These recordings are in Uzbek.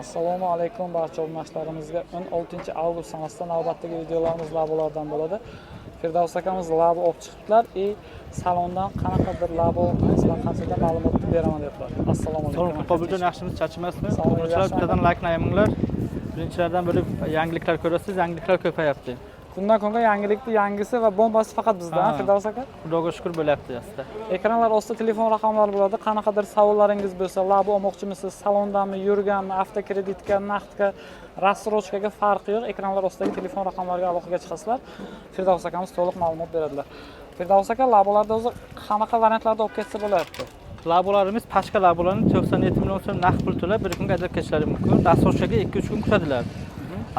Assalomu alaykum barcha obunachilarimizga. 16 avgust sanasida navbatdagi videolarimiz labolardan bo'ladi. Firdavs akamiz labo olib chiqibdilar и salondan qanaqadir labo va qanchadan ma'lumotni beraman deyaptilar. Assalomu alaykum. Qobiljon, yaxshimiz, charchamasmi? Sog' bo'ling, Obunachilar, yaxshi. Bittadan laykni ayamanglar. Birinchilardan bo'lib yangiliklar ko'rasiz, yangiliklar ko'payapti. Kundan kunga yangilikni yangisi va bombasi faqat bizda, Ha. Firdavs aka. Xudoga shukur, bo'lyapti aslida. Ekranlar ostida telefon raqamlari bo'ladi. Qanaqadir savollaringiz bo'lsa, labo olmoqchimisiz, salondanmi, yurganmi, avtokreditga, naqdga, рассрочка ga farqi yo'q. Ekranlar ostidagi telefon raqamlariga aloqaga chiqasizlar. Firdavs akamiz to'liq ma'lumot beradilar. Firdavs aka, labolarda o'zi qanaqa variantlarda olib ketsa bo'lyapti? Labolarimiz, pachka labolarni 97 million so'm naqd pul to'lab, bir kunga haydab ketishlari mumkin. Рассрочка ga 2-3 kun kutadilar.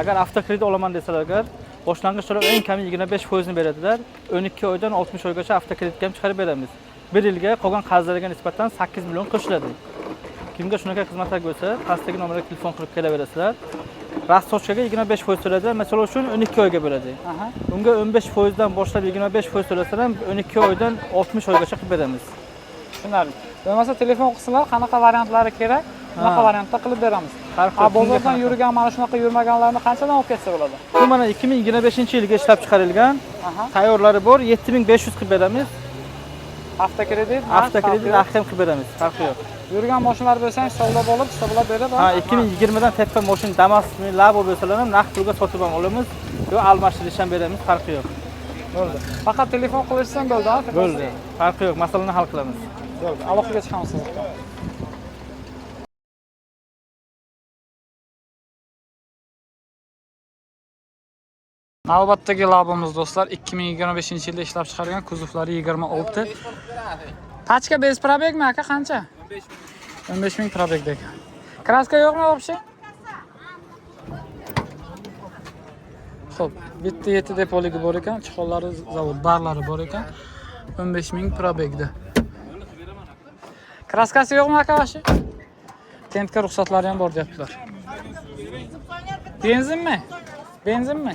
Agar avtokredit olaman desalar agar, boshlang'ich to'lov eng kami 25% ni beradilar. 12 oydan 60 oygacha avtokreditga ham chiqarib beramiz. 1 yilga qolgan qarzlarga nisbatan 8 million qo'shiladi. Kimga shunaqa xizmatlar bo'lsa, pastdagi nomerga telefon qilib kelaverasizlar. Рассрочка ga 25% to'laydilar. Masalan uchun 12 oyga bo'ladi. Unga 15% dan boshlab 25% to'lasalar ham 12 oydan 60 oygacha qilib beramiz. Tushunarli. Bo'lmasa telefon qilsalar, qanaqa variantlari kerak, shunaqa Ha. variantda qilib beramiz. Har xil A kimga bozordan qanaqa. yurgan, mana shunaqa yurmaganlarni qanchadan olib ketsa bo'ladi? Bu mana 2025-yilga ishlab chiqarilgan. Tayyorlari bor, 7500 qilib beramiz. Avtokredit, narx Avtokredit farqi yo'q. narxi ham qilib beramiz, farqi yo'q. Yurgan mashinalar bo'lsa ham hisoblab olib, hisoblab berib, Ha, 2020 dan tepa mashina Damas, Labo bo'lsalar ham naqd pulga sotib ham olamiz, yo almashtirish ham beramiz, farqi yo'q. Bo'ldi. Faqat telefon qilishsin bo'ldi, ha? Firdavs? Bo'ldi. Farqi yo'q, masalani hal qilamiz. Bo'ldi. Aloqaga chiqamiz sizga. Navbatdagi labimiz do'stlar 2025-yilda ishlab chiqarilgan, kuzovlari 26. Pachka bez пробег mi aka, qancha? 15 ming пробег da ekan. Краска yo'qmi вообще? Xo'p, bitta yetti depoligi bor ekan, chexollari zavod barlari bor ekan. 15 ming пробег da. Краска si yo'qmi aka вообще? Tentga ruxsatlari ham bor deyaptilar. Benzinmi? Benzinmi?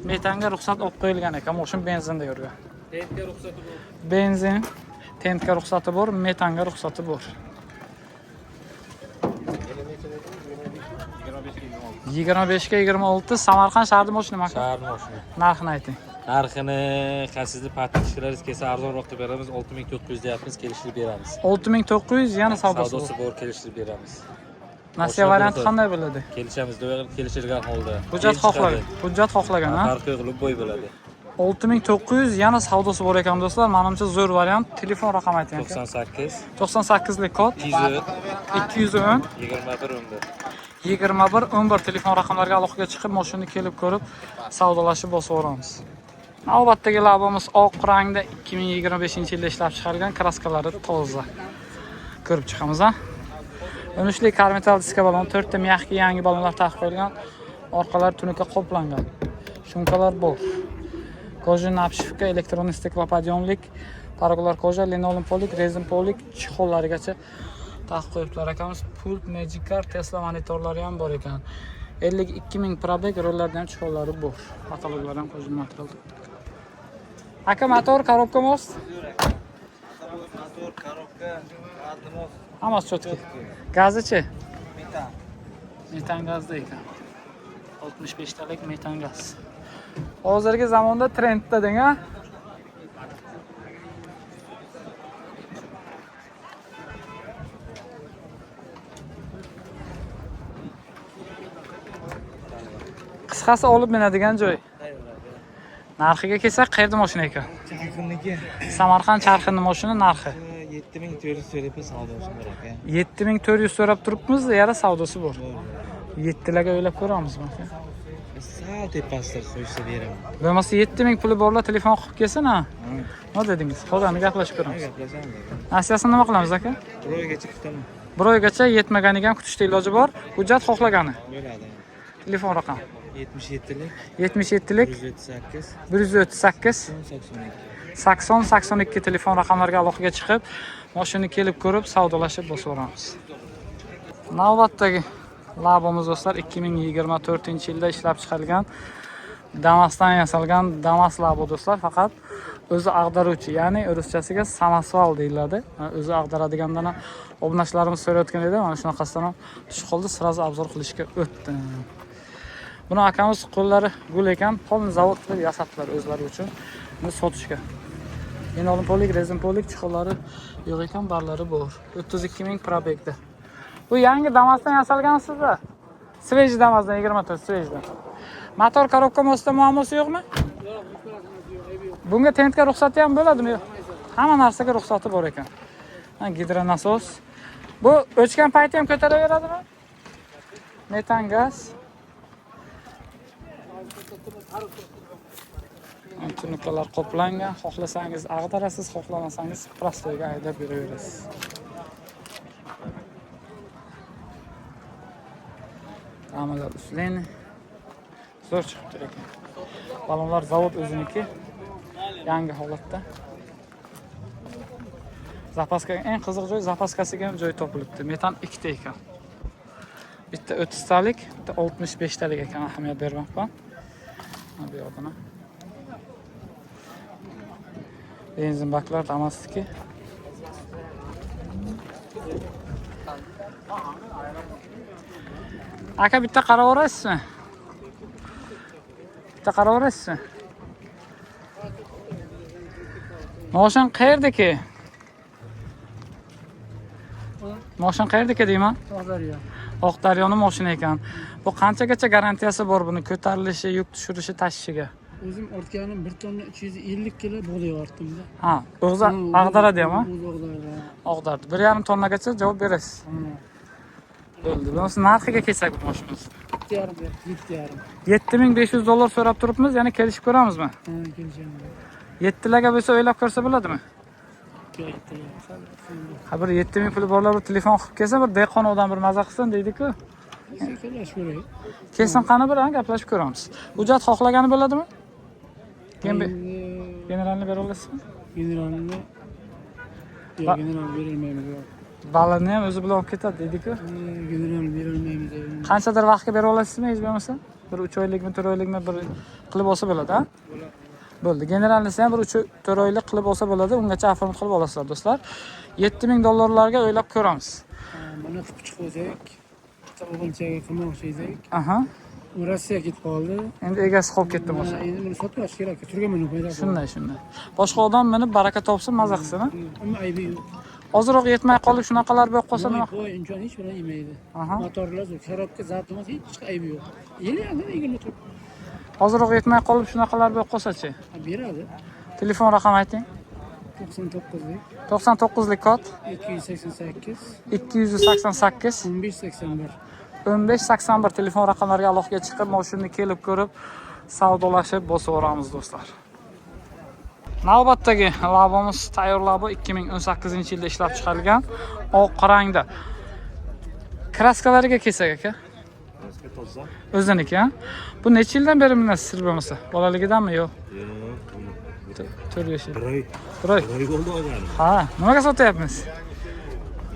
Metanga ruxsat olib qo'yilgan ekan, moshin benzinda yurgan. Tentga ruxsati bor. Benzin, tentga ruxsati bor, metanga ruxsati bor. 25 ga 26 Samarqand shahrida mashina aka. Shahar moshina. Narxini ayting. Narxini qaysidir подписчик laringiz kelsa arzonroq qilib beramiz. 6900 deyapmiz, kelishtirib beramiz. 6900 yana savdosi Savdosi bor. bor, kelishtirib beramiz. Nasiya Moshina varianti bo'lsa. qanday bo'ladi? Kelishamiz, kelishilgan holda. Hujjat Keyin xohlagan. chiqadi. Hujjat xohlagan, ha? Farqi yo'q, любой bo'ladi. 6900 yana savdosi bor ekan do'stlar. Menimcha zo'r variant. Telefon raqami ayting aka. 98 98 lik kod 210 210 21 11. 21 11 telefon raqamlariga aloqaga chiqib, mashinani kelib ko'rib, savdolashib bosaveramiz. Navbatdagi labimiz oq rangda 2025-yilda ishlab chiqarilgan, краска lari toza. Ko'rib chiqamiz, ha. 13lik karmetal diska balon, 4 ta мягкий yangi balonlar taqib qo'yilgan. Orqalari tunuka qoplangan. Шумка lar bor. Кожаный обшивка, электронный стеклоподъемник, порог lar кожа, linoleum полик, rezin полик, чехол larigacha taqib qo'yibdilar akamiz. Pult, Magic Car, Tesla monitorlari ham bor ekan. 52 ming пробег, rollarda ham чехол lari bor. Потолок lar ham кожаный material. Aka, motor, коробка мост? Motor, коробка, adimoz. Hammasi чётко. Gazichi? Metan. Metan gazda ekan. 65 talik metan gaz. Hozirgi zamonda trendda deng, ha? Qisqasi olib minadigan joy. Narxiga kelsak, qayerda mashina ekan? Charxiniki. Samarqand charxini mashina narxi 7400 so'rayapmiz, savdosi bor aka. 7400 so'rab turibmiz, yara savdosi bor. 7larga o'ylab ko'ramiz aka. Sal tepasida qo'ysa beraman. Bo'lmasa 7000 puli borlar telefon qilib kelsin, ha. Nima dedingiz? Hozir gaplashib ko'ramiz. Gaplashamiz aka. Nasiyasini nima qilamiz aka? Bir oygacha kutaman. Bir oygacha yetmaganiga ham kutishda iloji bor. Hujjat xohlagani. Bo'ladi. Telefon raqami 77lik 77lik 138 138 82. 80 82 telefon raqamlariga aloqaga chiqib, mashinani kelib ko'rib, savdolashib bosaveramiz. Navbatdagi labimiz do'stlar 2024-yilda ishlab chiqarilgan Damasdan yasalgan Damas labo do'stlar, faqat o'zi ag'daruvchi, ya'ni ruschasiga samosval deyiladi. O'zi ag'daradigandan ham Obunachilarimiz so'rayotgan edi, mana shunaqasidan ham tushib qoldi, сразу обзор qilishga o'tdim. Buni akamiz qo'llari gul ekan, полный zavod qilib yasabdilar o'zlari uchun. Buni sotishga. Linoleum pollik, rezin pollik, чехол lari yo'q ekan, barlari bor. 32 ming пробег da. Bu yangi Damasdan yasalgansizda. Свежий Damasdan 24 свежий dan. Motor коробка mostda muammosi yo'qmi? Bunga тент ga ruxsati ham bo'ladimi? Yo'q. Hamma narsaga ruxsati bor ekan. Ha, гидронасос. Bu o'chgan payti ham ko'taraveradimi? Metan gaz. Tunukalar qoplangan. Xohlasangiz ag'darasiz, xohlamasangiz простой ga haydab yuraverasiz. Ramalar usleni. Zo'r chiqibdi lekin. Balonlar zavod o'ziniki. Yangi holatda. Запаска eng qiziq joy запаска siga ham joy topilibdi. Metan ikkita ekan. Bitta 30 talik, bitta 65 talik ekan, ahamiyat bermoqman. Mana bu yoqdan ham. Benzin baklar Damas'niki. Aka bitta qaraverasizmi? Bitta qaraverasizmi? Moshin qayerdiki? Moshin qayerdiki deyman? Oqdaryo. Oqdaryoni moshina ekan. Bu qanchagacha garantiyasi bor buni ko'tarilishi, yuk tushirishi, tashishiga? O'zim ortganim 1 tonna 350 kilo bug'doy ortdim-da. Ha, o'zi ag'daradi ham, ha? O'zi ag'daradi. Ag'dardi. 1,5 tonnagacha javob berasiz. Bo'ldi. Bo'lmasa narxiga kelsak bu mashinamiz. 7,5 berdi, 7,5. 7500 dollar so'rab turibmiz, yana kelishib ko'ramizmi? Ha, kelishamiz. 7larga bo'lsa o'ylab ko'rsa bo'ladimi? Ha, bir 7000 puli borlar bir telefon qilib kelsa, bir dehqon odam bir maza qilsin deydi-ku. Kelishib ko'raylik. Kelsin qani bir, ha, gaplashib ko'ramiz. Hujjat xohlagani bo'ladimi? Generalni bera olasizmi? Generalni yo'q, general berilmaymiz. Yo'q. Balini ham o'zi bilan olib ketadi deydi-ku. General berilmaymiz. Qanchadir vaqtga bera olasizmi hech bo'lmasa? Bir 3 oylikmi, 4 oylikmi bir qilib olsa bo'ladi, ha? Bo'ldi. Generalnisi ham bir 3-4 oylik qilib olsa bo'ladi. Ungacha оформить qilib olasizlar do'stlar. 7000 dollarlarga o'ylab ko'ramiz. Buni qilib chiqsak, bitta o'g'ilchaga qilmoqchi edik. Aha. U Rossiyaga ketib qoldi. Endi egasi qolib ketdi mashina. Endi buni sotib olish kerak. Turgan buni foyda. Shunday, shunday. Boshqa odam minib baraka topsin, maza qilsin, ha? Ammo aybi yo'q. Ozroq yetmay qolib shunaqalar bo'lib qolsa nima? Voy, inson hech bilan yemaydi. Aha. Motorlar, korobka, zat emas, hech aybi yo'q. Yili 24. Ozroq yetmay qolib shunaqalar bo'lib qolsa-chi? Beradi. Telefon raqami ayting. 99lik. 99lik kod. 288. 288. 1581. 1581 telefon raqamlariga aloqaga chiqib, mashinani kelib ko'rib, savdolashib bosaveramiz do'stlar. Navbatdagi Labomiz tayyor Labo 2018-yilda ishlab chiqarilgan oq rangda. Kraskalariga kelsak aka. Kraska toza. O'ziniki, ha? Bu necha yildan beri minasiz bo'lmasa? Bolaligidanmi yo'q? Yo'q. 4-5 yil. Bir oy. Bir oy. Bir oy bo'ldi olganim. Ha, nimaga sotyapmiz?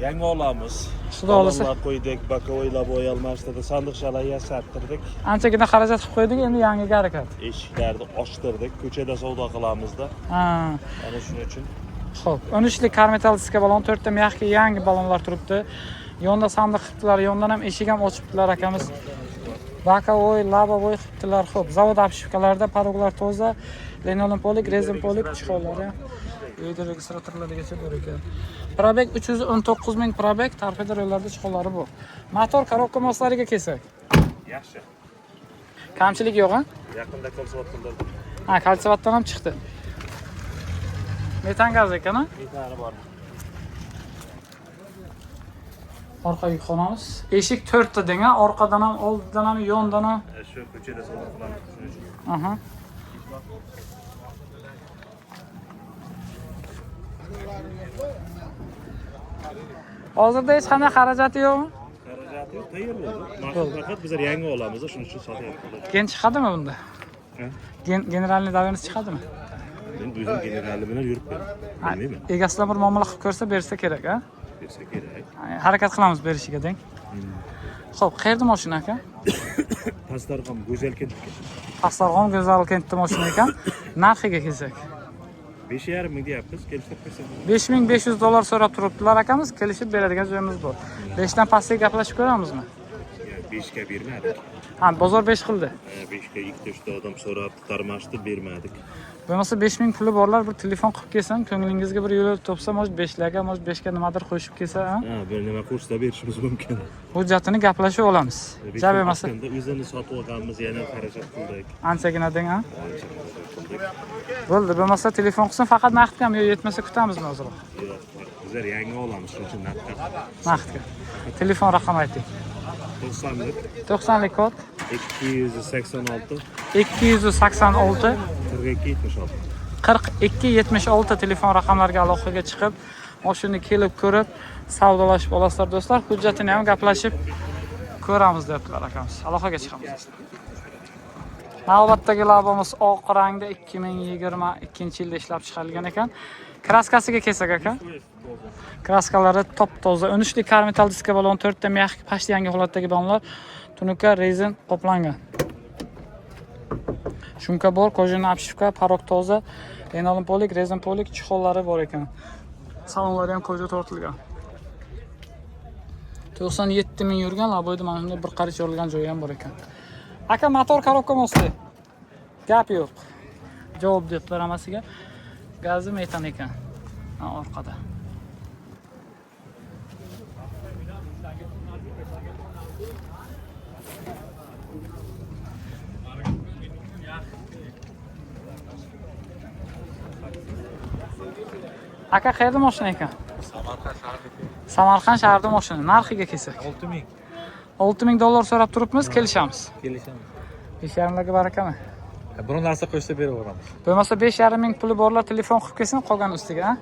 Yangi olamiz. Xudo xohlasa. Balonlar qo'ydik, боковой лобовой almashtirdik, sandiqchalar yasattirdik. Anchagina xarajat qilib qo'ydik, endi yangiga harakat. Eshiklarni ochtirdik, ko'chada savdo qilamizda. Ha. Ana shuning uchun. Xo'p, 13lik karmetal diska balon, 4 ta mягкий yangi balonlar turibdi. Yonda sandiq qilibdilar, yondan ham eshik ham ochibdilar akamiz. Боковой, лобовой qilibdilar. Xo'p, zavod обшивка larda paroklar toza, linoleum polik, rezin polik, чехол lari ham. Uyda registratorlargacha bor ekan. Пробег 319 ming пробег, torpedo yo'llarda чехол lari bu. Motor коробка moslariga kelsak. Yaxshi. Kamchilik yo'q, ha? Yaqinda kolsovat qildirdim. Ha, kolsevatdan ham chiqdi. Metan gaz ekan, ha? Metani bor. Orqa yukxonamiz. Eshik 4 ta deng, ha? Orqadan ham, oldidan ham, yondan ham. Shu ko'chada savdo qilamiz shuning uchun. Aha. Hozirda hech qanday xarajati yo'qmi? Xarajati yo'q, tayyor bo'ldi. Mashina faqat bizlar yangi olamiz, shuning uchun sotyapmiz. Gen chiqadimi bunda? Ha? Generalniy доверенность chiqadimi? Men o'zim generali bilan yuribman. Ha, Bilmayman. Egasi bilan bir muomala qilib ko'rsa bersa kerak, ha? Bersa kerak. Harakat qilamiz berishiga deng. Xo'p, qayerda mashina aka? Pastdarg'om Go'zal kentniki. Pastdarg'om Go'zal kentda mashina ekan. Narxiga kelsak. 5,5 ming deyapmiz, kelishib qo'ysak. 5500 dollar so'rab turibdilar akamiz, kelishib beradigan joyimiz bor. 5 dan pastga gaplashib ko'ramizmi? 5 ga bermadik. Ha, bozor 5 qildi. 5 ga ikkita uchta odam so'rabdi, tarmashdi, bermadik. Bo'lmasa 5000 puli borlar bir telefon qilib kelsin, ko'nglingizga bir yo'l topsa, может 5 larga, может 5 ga nimadir qo'shib kelsa, ha? Ha, bir nima qo'shsa berishimiz mumkin. Hujjatini gaplashib olamiz. Besh Ja ming bo'lmasa olganda o'zini sotib olganmiz, yana xarajat qildik. anchagina deng, ha? Ancha xarajat qildik. Bo'ldi, bo'lmasa telefon qilsin, faqat naqdgami yo yetmasa kutamizmi ozroq? Yo'q, bizlar yangi olamiz, shuning uchun naqdga. Naqdga. Telefon raqami ayting. 90lik 90lik kod 286 286 42 76. 42 76 telefon raqamlariga aloqaga chiqib, mashinani kelib ko'rib, savdolashib olasizlar do'stlar. Hujjatini ham gaplashib ko'ramiz deyaptilar akamiz. Aloqaga chiqamiz. Navbatdagi labamiz oq rangda 2022-yilda ishlab chiqarilgan ekan. Kraskasiga kelsak aka. Kraskalari top-toza. 13lik karmetal diska balon, 4 ta mягкий pashti yangi holatdagi balonlar, tunuka rezin qoplangan. Shumka bor, кожаный обшивка, parok toza, lenolin polik, rezin polik, chexollari bor ekan. Salonlari ham кожа tortilgan. 97 ming yurgan, laboyda mana shunday bir qarich yorilgan joyi ham bor ekan. Aka, motor korobka mosli. Gap yo'q. Javob debdilar hammasiga. Gazi metan ekan. Ha, orqada. Aka, qayerda mashina ekan? Samarqand shahrida. Samarqand shahrida mashina. Narxiga kelsak. 6000. 6000 dollar so'rab turibmiz, kelishamiz. Kelishamiz. 5,5larga barakami? Biror narsa qo'shsa beraveramiz. Bo'lmasa 5,5 ming puli borlar telefon qilib kelsin, qolgan ustiga, ha?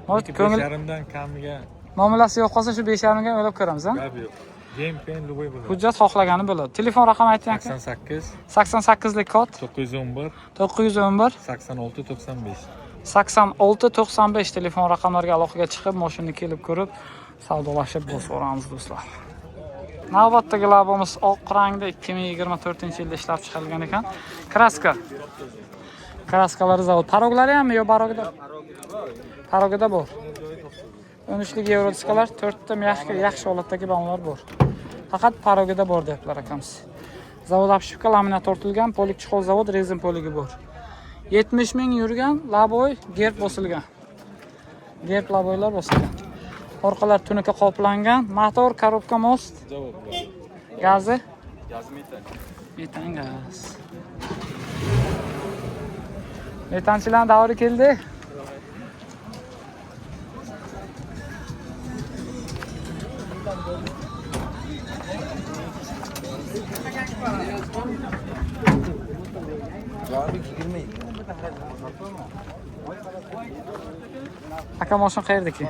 Может, ko'ngil yarimdan kamiga muomalasi yo'q qolsa shu 5,5 ga o'ylab ko'ramiz, ha? gap yo'q. Gem pen любой bo'ladi. Hujjat xohlagani bo'ladi. Telefon raqami ayting aka. 88 88lik kod 911 911 86 95. 86 95 telefon raqamlariga aloqaga chiqib, mashinani kelib ko'rib, savdolashib bosaveramiz do'stlar. Navbatdagi labamiz oq rangda 2024-yilda ishlab chiqarilgan ekan. Kraska. Kraskalari zavod. Paroglari hammi yo parogida? Parogida bor. 13lik yevro diskalar, 4 ta mягкий yaxshi holatdagi balonlar bor. Faqat parogida bor deyaptilar akamiz. Zavod обшивка laminat tortilgan, polik chexol zavod rezin poligi bor. 70 ming yurgan, laboy gerb bosilgan. Gerb laboylar bosilgan. Orqalar tunuka qoplangan, motor korobka most. Gazi? Gazi metan. Metan gaz. Metanchilar davri keldi. Aka, mashina qayerdiki?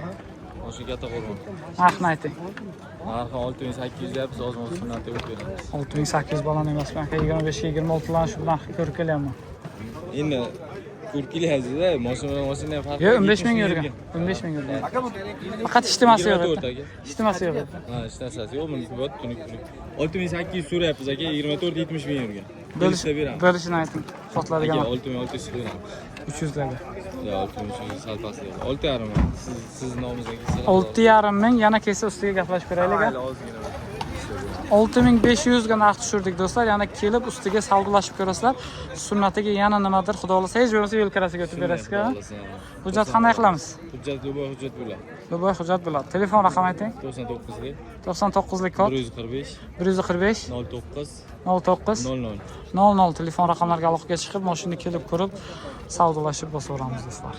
Mashina Kattaqo'rg'on. Narxini ayting. Narxi 6800 deyapmiz, ozmoz sunnatga o'tib beramiz. 6800 balon emasmi aka? 25 26 larni shu narxga ko'rib kelyapman. Endi ko'rib kelyapsiz-da, mashina bilan mashina ham farqi. Yo'q, 15 ming yurgan. 15 ming yurgan. Faqat ishtimasi yo'q. 24 aka. Ishtimasi yo'q. Ha, hech narsasi yo'q, buniki bor, tunik tunik. 6800 so'rayapmiz aka, 24 70 ming yurgan. Bo'lishsa beramiz. Bo'lishini ayting. Sotiladigan Aka, 6600 beramiz. 300 larga. Yo, 6300 sal past. 6,5. Siz nomingizga kelsa. 6,5 ming yana kelsa ustiga gaplashib ko'raylik. A? Ozgina. 6500 ga narx tushirdik do'stlar. Yana kelib ustiga savdolashib ko'rasizlar. Sunnatiga yana nimadir xudo xohlasa hech bo'lmasa yo'l kirasiga o'tib berasiz-ku. Hujjat qanday qilamiz? Hujjat любой hujjat bo'ladi. Любой hujjat bo'ladi. Telefon raqami ayting. 99lik 99lik kod 145 145 09 09 00. 00 telefon raqamlariga aloqaga chiqib, mashinani kelib ko'rib, savdolashib bosaveramiz do'stlar.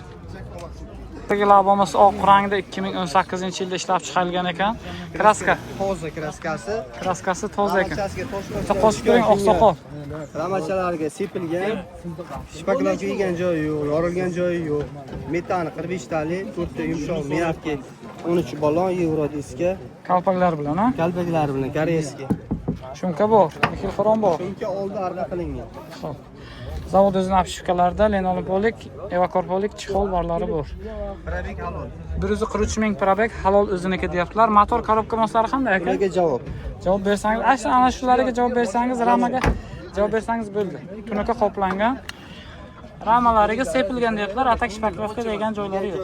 Tagi labamiz oq rangda 2018-yilda ishlab chiqarilgan ekan. Kraska, Toza kraskasi. kraskasi toza ekan. Ramachasiga tosh Bitta qo'shib ko'ring, oqsoqol. Ramachalariga sepilgan. Shpaklovka yegan joyi yo'q, yorilgan joyi yo'q. Metani 45 talik, 4 ta yumshoq mягкий 13 balon yevro diska, Kalpaklar bilan, ha? kalpaklari bilan корейский. Shumka bor, nikil xrom bor. Chunki oldi arqa qilingan. Xo'p. Zavod o'zini обшивка larida lenolin polik, evakor polik, chexol barlari bor. Пробег halol. 143 ming пробег halol o'ziniki deyaptilar. Motor korobka moslari qanday aka? Ularga javob. Javob bersangiz, ana shulariga javob bersangiz, ramaga javob bersangiz bo'ldi. Tunuka qoplangan. Ramalariga sepilgan deyaptilar, а так шпаклёвка degan joylari yo'q.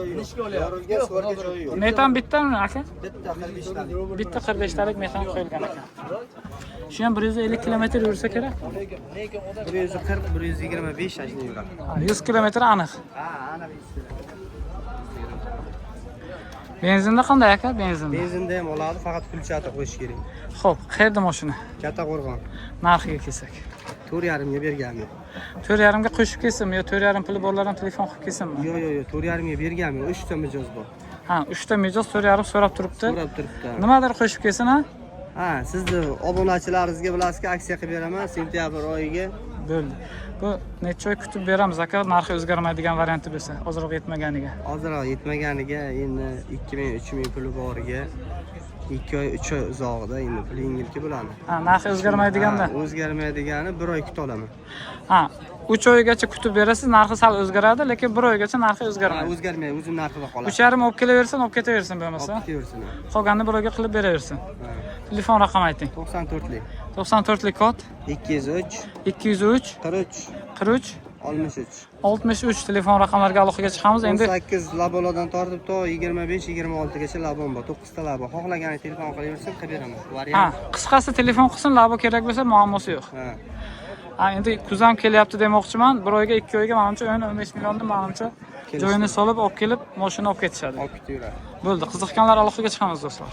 Yorilgan, сварка joyi yo'q. Metan bittami aka? Bitta 45 talik. Bitta 45 talik metan qo'yilgan ekan. Shu ham 150 kilometr yursa kerak. 140, 125 ashuni yuradi. Ha, 100 kilometr aniq. Ha, aniq 100 kilometr. Benzinda qanday aka, benzinda? Benzinda ham oladi, faqat включатель qo'yish kerak. Xo'p, qayerda mashina? Kattaqo'rg'on. Narxiga kelsak. 4,5 ga berganman. 4,5 ga qo'shib kelsinmi yo 4,5 puli borlar ham telefon qilib kelsinmi? Yo'q, yo'q, yo'q, 4,5 ga berganman. 3 ta mijoz bor. Ha, 3 ta mijoz 4,5 so'rab turibdi. So'rab turibdi. Nimadir qo'shib kelsin, ha? Ha, sizni obunachilaringizga bilasizki, aksiya qilib beraman sentyabr oyiga. Bo'ldi. Bu necha oy kutib beramiz aka, narxi o'zgarmaydigan varianti bo'lsa, ozroq yetmaganiga. Ozroq yetmaganiga endi 2000, 3000 puli boriga 2 oy, 3 oy uzog'ida endi pul yengilki bo'ladi. Ha, narxi o'zgarmaydiganda. Ha, o'zgarmaydigani 1 oy kuta olaman. Ha, 3 oygacha kutib berasiz, narxi sal o'zgaradi, lekin 1 oygacha narxi o'zgarmaydi. O'zgarmaydi, o'zim narxida qoladi. 3,5 olib kelaversin, olib ketaversin bo'lmasa. Olib ketaversin. Qolganini 1 oyga qilib beraversin. Ha. Telefon raqami ayting. 94lik 94lik kod 203 203 43 43 63. 63 telefon raqamlariga aloqaga chiqamiz. Endi 18 Labolardan tortib to 25 26 gacha labon bor. 9 ta labo. Xohlagani telefon qilaversin, qilib beraman. Ha, Variant. qisqasi telefon qilsin, labo kerak bo'lsa muammosi yo'q. Ha. Ha, endi kuz ham kelyapti demoqchiman. 1 oyga, 2 oyga manimcha 10-15 millionni manimcha Kelishdi. joyini solib olib kelib, mashina olib ketishadi. Olib ketaveradi. Bo'ldi. Qiziqqanlar aloqaga chiqamiz do'stlar.